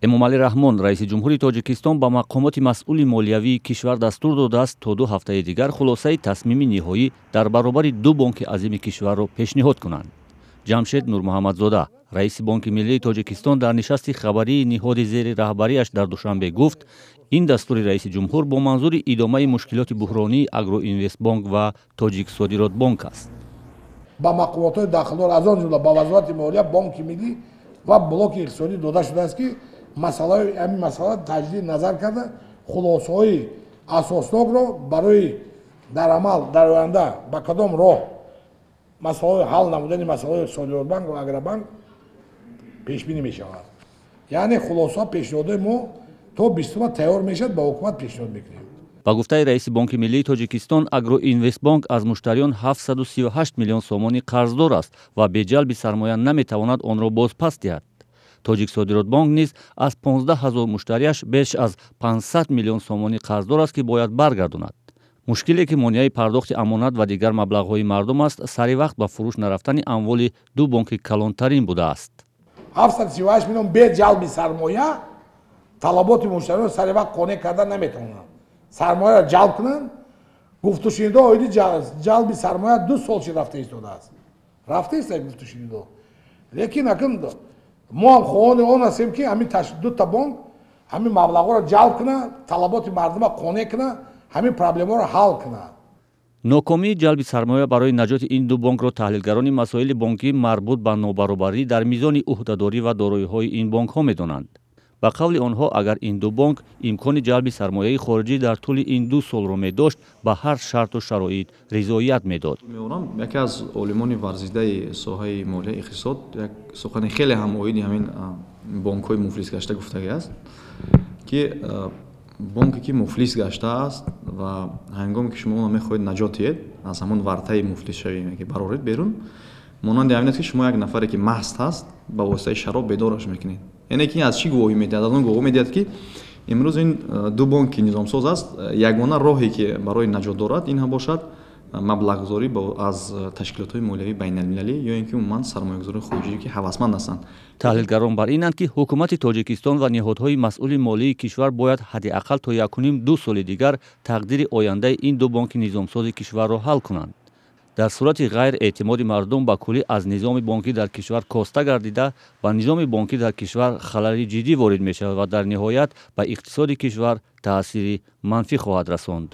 Эмомалӣ Раҳмон, раиси ҷумҳури Тоҷикистон, ба мақомоти масъули молиявии кишвар дастур додааст, то 2 ҳафтаи дигар хулосаи тасмими ниҳоӣ дар баробари ду бонки азими кишварро пешниҳод кунанд. Ҷамшед Нурмуҳаммадзода, раиси Бонки миллии Тоҷикистон, дар нишасти хабарии ниҳоди зери раҳбарияш дар Душанбе гуфт, ин дастури раиси ҷумҳур бо манзури идомаи мушкилоти буҳронии Агроинвестбонк ва Тоҷиксодиротбонк аст. Ба мақомотҳои дахлдор, аз он ҷумла ба Вазорати молия, Бонки миллӣ ва блоки иқтисодӣ дода шудааст, ки масъалаи ҳамин масъала таҷдид назар карда, хулосаҳои асоснокро барои дар амал дар оянда ба кадом роҳ масъалаҳои ҳал намудани масъалаҳои Содиротбанк ва Агробанк пешбинӣ мешавад. Яъне хулосаҳо, пешниҳодҳои мо то 20-ума тайёр мешавад, ба ҳукумат пешниҳод мекунем. Ба гуфтаи раиси Бонки миллии Тоҷикистон, Агроинвестбонк аз муштариён 738 миллион сомонӣ қарздор аст ва бе ҷалби сармоя наметавонад онро бозпас диҳад. Тоҷиксодиротбонк низ аз 15 ҳазор муштарияш беш аз 500 миллион сомонӣ қарздор аст, ки бояд баргардонад. Мушкиле, ки монеаи пардохти амонат ва дигар маблағҳои мардум аст, сари вақт ба фурӯш нарафтани амволи ду бонки калонтарин будааст. 738 миллион бе ҷалби сармоя талаботи муштариён сари вақт қонеъ карда наметавонанд. Сармояро ҷалб кунанд. Гуфтушунидҳо оиди ҷалби сармоя 2 сол шид рафта истодааст, рафта истода гуфтушунидҳо, лекин акн мо ҳам хоҳони он ҳастем, ки ҳамин дута бонк ҳамин маблағҳоро ҷалб кунад, талаботи мардума қонеъ кунад, ҳамин проблемаро ҳал кунад. Нокомии ҷалби сармоя барои наҷоти ин ду бонкро таҳлилгарони масоили бонкӣ марбут ба нобаробарӣ дар мизони ӯҳдадорӣ ва дороиҳои ин бонкҳо медонанд. Ба қавли онҳо, агар ин ду бонк имкони ҷалби сармояи хориҷӣ дар тӯли ин 2 солро медошт, ба ҳар шарту шароит ризоият медод. Меорам, яке аз олимони варзидаи соҳаи молия, иқтисод як сухани хеле ҳам оиди ҳамин бонкҳои муфлис гашта гуфтагӣ аст, ки бонке, ки муфлис гаштааст, ва ҳангоме ки шумо онро мехоҳед наҷот диҳед, аз ҳамон вартаи муфлисшавӣ ки бароред берун, монанди ҳамин аст, ки шумо як нафаре, ки маст ҳаст, ба воситаи шароб бедораш мекунед. Яъне ки аз чӣ гувоҳӣ медиҳад? Аз он гувоҳӣ медиҳад, ки имрӯз ин ду бонк, ки низомсоз аст, ягона роҳе, ки барои наҷот дорад, ин ҳам бошад маблағгузорӣ аз ташкилотҳои молиявии байналмилалӣ ё ин ки умуман сармоягузории хориҷӣ, ки ҳавасманд ҳастанд. Таҳлилгарон бар инанд, ки ҳукумати Тоҷикистон ва ниҳодҳои масъули молии кишвар бояд ҳадди ақал то 1,5-2 соли дигар тақдири ояндаи ин ду бонки низомсози кишварро ҳал кунанд. Дар сурати ғайр, эътимоди мардум ба куллӣ аз низоми бонкӣ дар кишвар коста гардида, ба низоми бонкӣ дар кишвар халали ҷиддӣ ворид мешавад ва дар ниҳоят ба иқтисоди кишвар таъсири манфӣ хоҳад расонд.